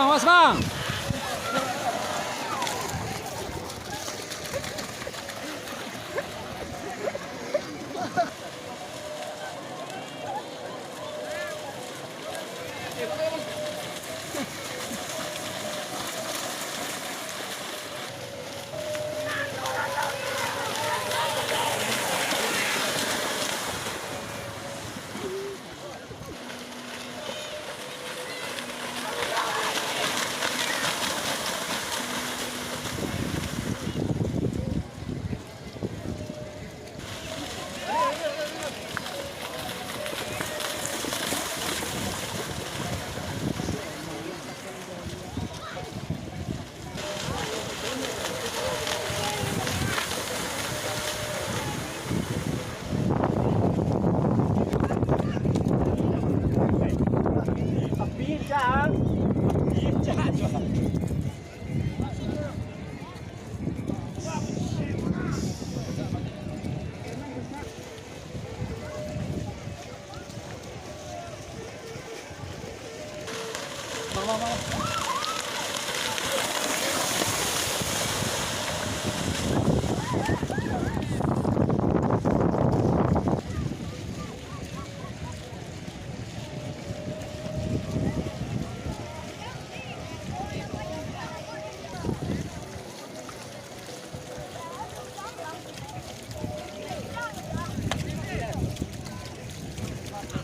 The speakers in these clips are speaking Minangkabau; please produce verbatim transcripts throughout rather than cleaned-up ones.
Awas, Bang.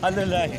Alah lai.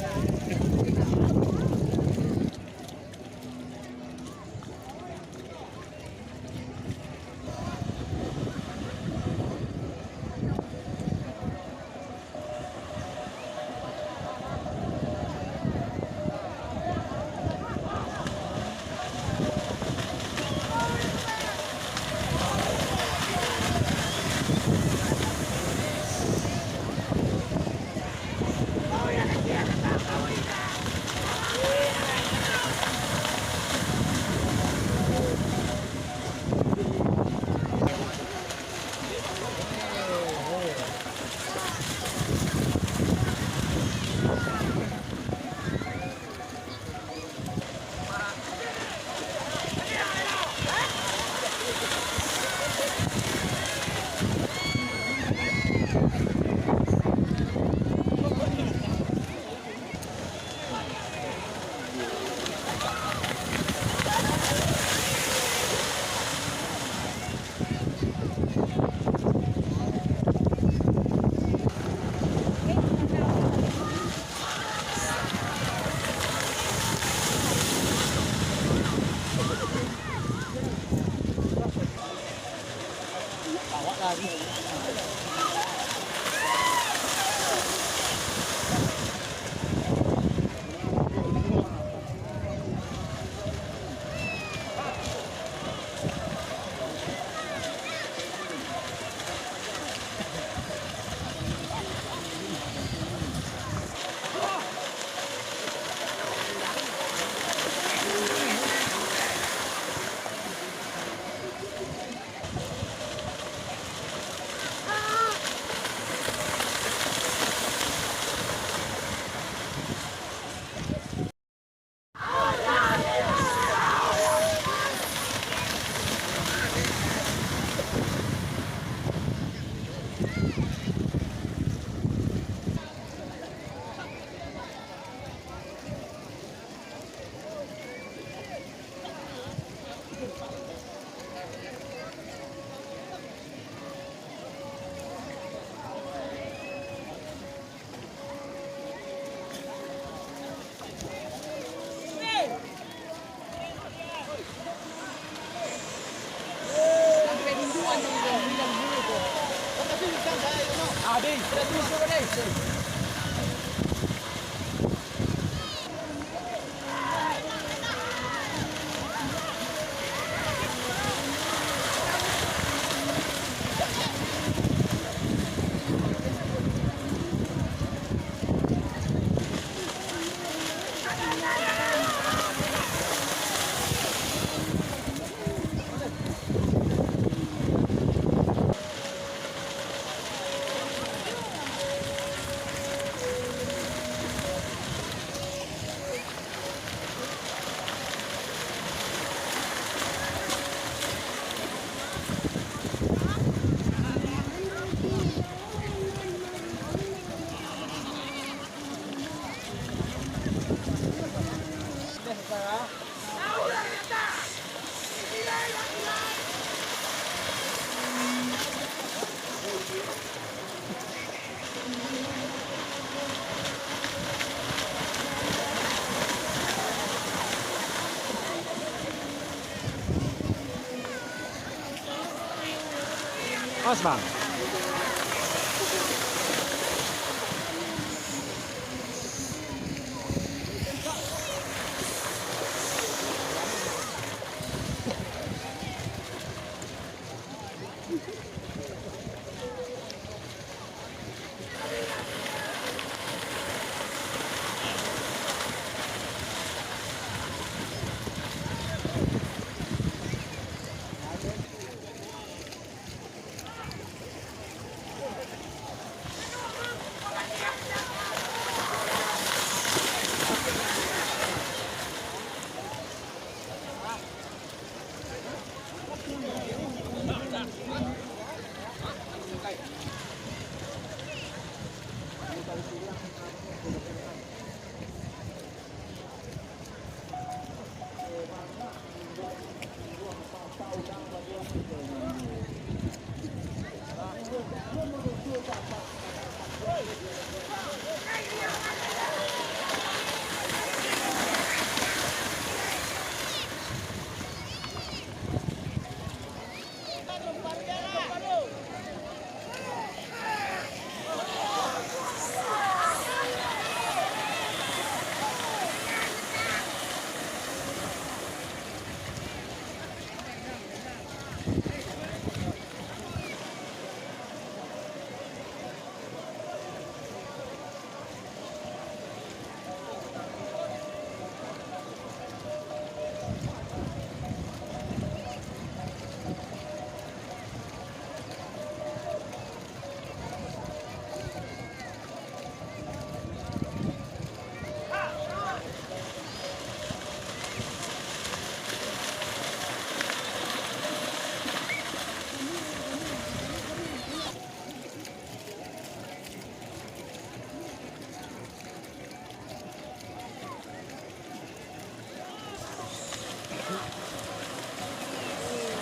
Awas, Bang.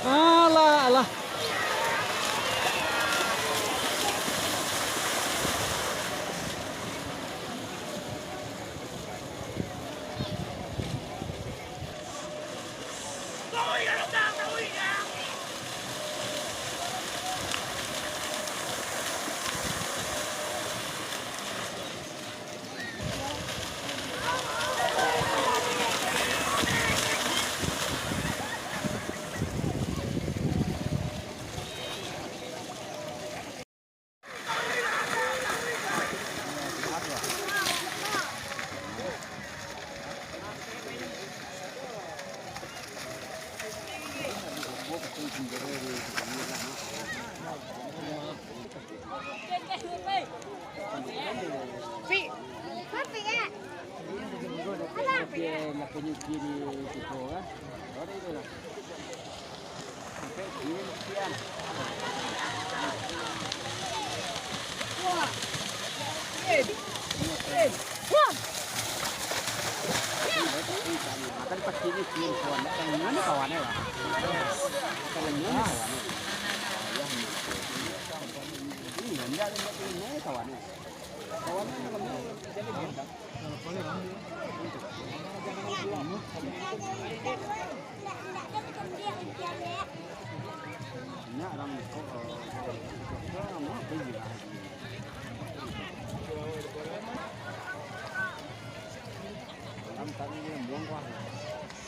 Alah, alah.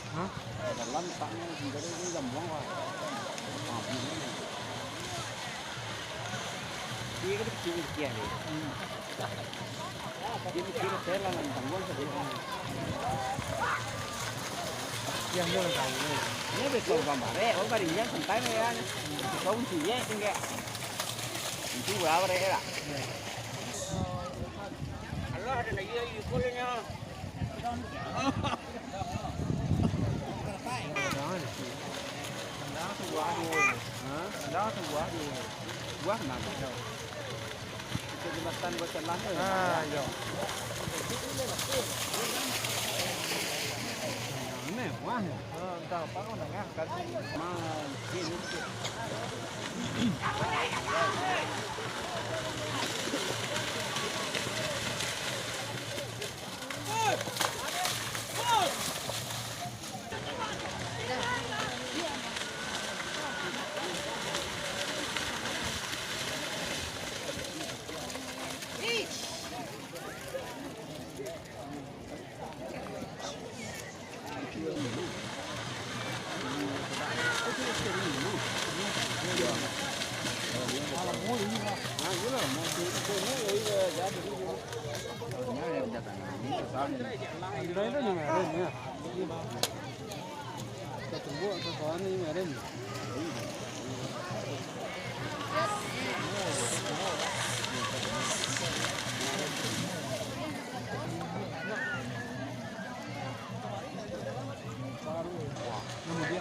Hah? Iya, kan kecil-kecil ni. Hmm. Dia mikir hotel lah, nang tangguang sajo. Yang dia orang tahu ni. Ini betul bang barek, oh, barinjang santai lah ya. Kau kunci ya, tinggal. Kunci berapa barek lah. Iya. Allah ada lagi, lagi, kolanya. Jangan. Jangan tu buah dia. Hah? Jangan tu buah dia. Buah kenapa? Itu jembatan buat celah tu. Ah, yo. Mewah. Ah, entah apa kau nak ngah kan. Mah, ini sikit.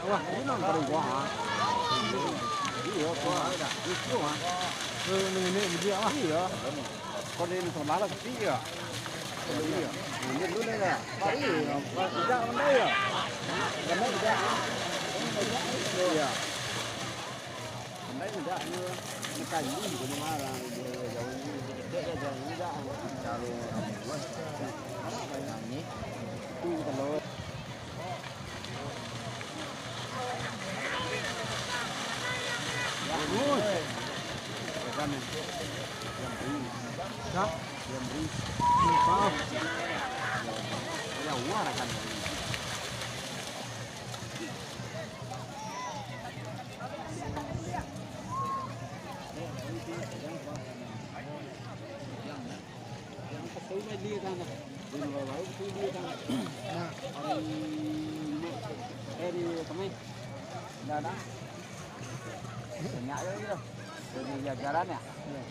Wah, ini nang paling kuat, ah. Iya, kuat. Itu, ah. Eh, ini, ini, ini, ah. Iya. Kau dari Nusantara, sepi, ya? Iya. Ini dulu, ya. Pak, iya, Pak, tidak, pandai, ya? Pandai, tidak. Iya. Pandai tidak, ni, ni kayu, ni, ni marah, ni, dia, dia, jauh, ni, dia, dia, jauh, ni, dah. Taruh, ni. Tu, kita bawa. Nah, hari Jumat, eh, hari Kemai. Ndak ada. Banyak je gitu. Jadi jajaran ya. Iya.